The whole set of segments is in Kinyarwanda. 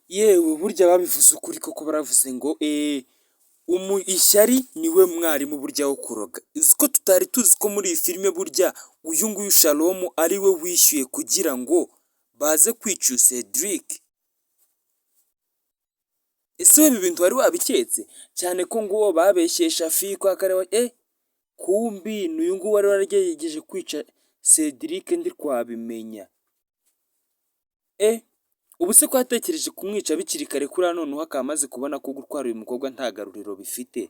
Yewe, burya babivuze ukuri koko, baravuze ngo ishyari niwe mwarimu burya wo kuroga. Uzi ko tutari tuzi ko muri iyi filime burya uyu nguyu Shalom ari we wishyuye kugira ngo baze kwica uyu Cedric? Ese we ibi bintu wari wabiketse? Cyane ko ngo babeshyeye Shafi ko akareba kumbi ni uyu nguyu wari waragerageje kwica Cedric, ntitwabimenya. Ubu se ko yatekereje kumwica bikiri kare kuriya, noneho akaba amaze kubona ko gutwara uyu mukobwa nta garuriro bifite,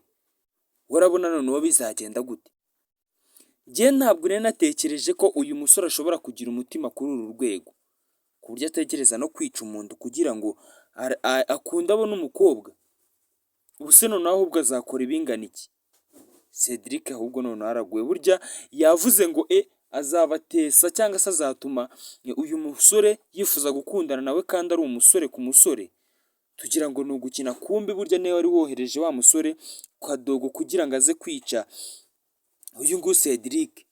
urabona noneho bizagenda gute? Njye ntabwo nari natekereje ko uyu musore ashobora kugira umutima kuri uru rwego, ku buryo atekereza no kwica umuntu kugira ngo akunde abone umukobwa. Ubu se noneho ahubwo azakora ibingana iki? Cedric ahubwo noneho araguye. Burya yavuze ngo azabatesa cyangwa se azatuma uyu musore yifuza gukundana nawe kandi ari umusore ku musore, tugira ngo ni ugukina, kumbi burya niwe wari wohereje wa musore Kadogo kugira ngo aze kwica uyu nguyu Cedric.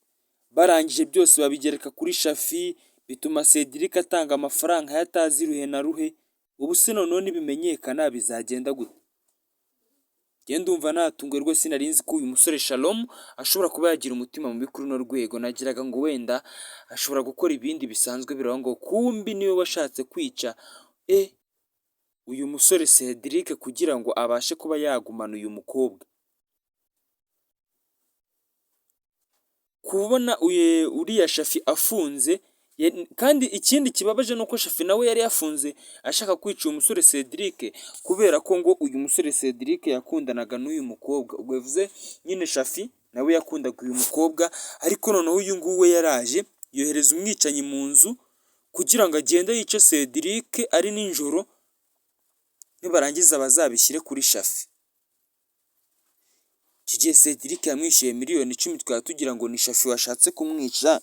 Barangije byose babigereka kuri Shafi, bituma Cedric atanga amafaranga ye atazi ruhe na ruhe. Ubu se noneho nibimenyekana bizagenda gute? Njye ndumva natunguwe rwose, sinari nzi ko uyu musore Shalom ashobora kuba yagira umutima mubi kuri runo rwego. Nagiraga ngo wenda ashobora gukora ibindi bisanzwe biraho ngo, kumbi niwe washatse kwica uyu musore Cedric kugira ngo abashe kuba yagumana uyu mukobwa. Kubona uriya Shafi afunze, kandi ikindi kibabaje ni uko Shafi nawe yari yafunze ashaka kwica uyu musore Cedric, kubera ko ngo uyu musore Cedric yakundanaga n'uyu mukobwa. Ubwo bivuze nyine Shafi nawe yakundaga uyu mukobwa, ariko noneho uyu nguyu we yaraje yohereza umwicanyi mu nzu kugira ngo agende yice Cedric ari nijoro, nibarangiza bazabishyire kuri Shafi. Icyo gihe Cedric yamwishyuye miliyoni 10, twari tugira ngo ni Shafi washatse kumwica,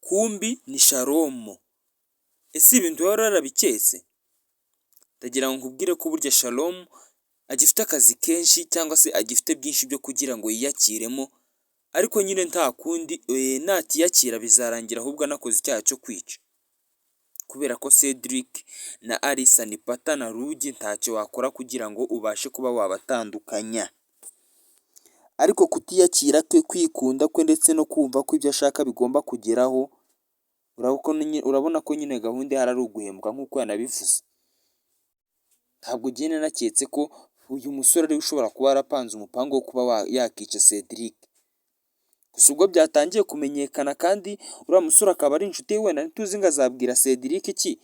kumbi ni Shalom. Ese ibintu wari warabiketse? Ndagira ngo nkubwire ko burya Shalom agifite akazi kenshi cyangwa se agifite byinshi byo kugira ngo yiyakiremo, ariko nyine nta kundi, natiyakira bizarangira ahubwo anakoze icyaha cyo kwica. Kubera ko Cedric na Alisa ni pata na rugi, ntacyo wakora kugira ngo ubashe kuba wabatandukanya. Ariko kutiyakira kwe, kwikunda kwe ndetse no kumva ko ibyo ashaka bigomba kugeraho, urabona ko nyine gahunda ihari ari uguhemuka nk'uko yanabivuze. Ntabwo njye naketse ko uyu musore ariwe ushobora kuba yarapanze umupango wo kuba yakica Cedric. Gusa ubwo byatangiye kumenyekana kandi uriya musore akaba ari inshuti ye, wenda ntituzi ngo azabwira Cedric iki,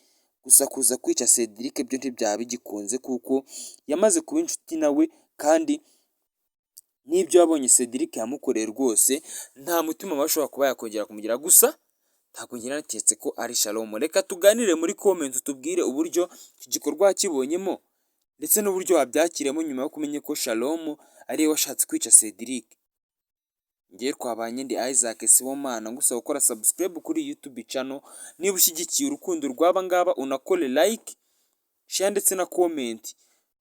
gusa kuza kwica Cedric byo ntibyaba bigikunze kuko yamaze kuba inshuti nawe, kandi n'ibyo yabonye Cedric yamukoreye rwose nta mutima mubi ashobora kuba yakongera kumugira. Gusa ntabwo njye naketse ko ari Shalom. Reka tuganire muri comment, utubwire uburyo iki gikorwa wakibonyemo ndetse n'uburyo wabyakiriyemo nyuma yo kumenya ko Shalom ariwe washatse kwica Cedric. Njyewe twabanye ndi Isaac Sibomana, ngusaba gukora subscribe kuri YouTube channel niba ushyigikiye urukundo rw'aba ngaba, unakore like, share ndetse na comment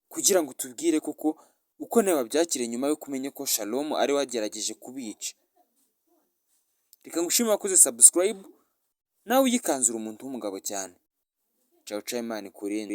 kugira ngo utubwire koko uko nawe wabyakiriye nyuma yo kumenya ko Shalom ariwe wagerageje kubica. Reka ngushime wakoze subscribe, nawe uyikanzura umuntu w'umugabo cyane. Ciao ciao, Imana ikurinde.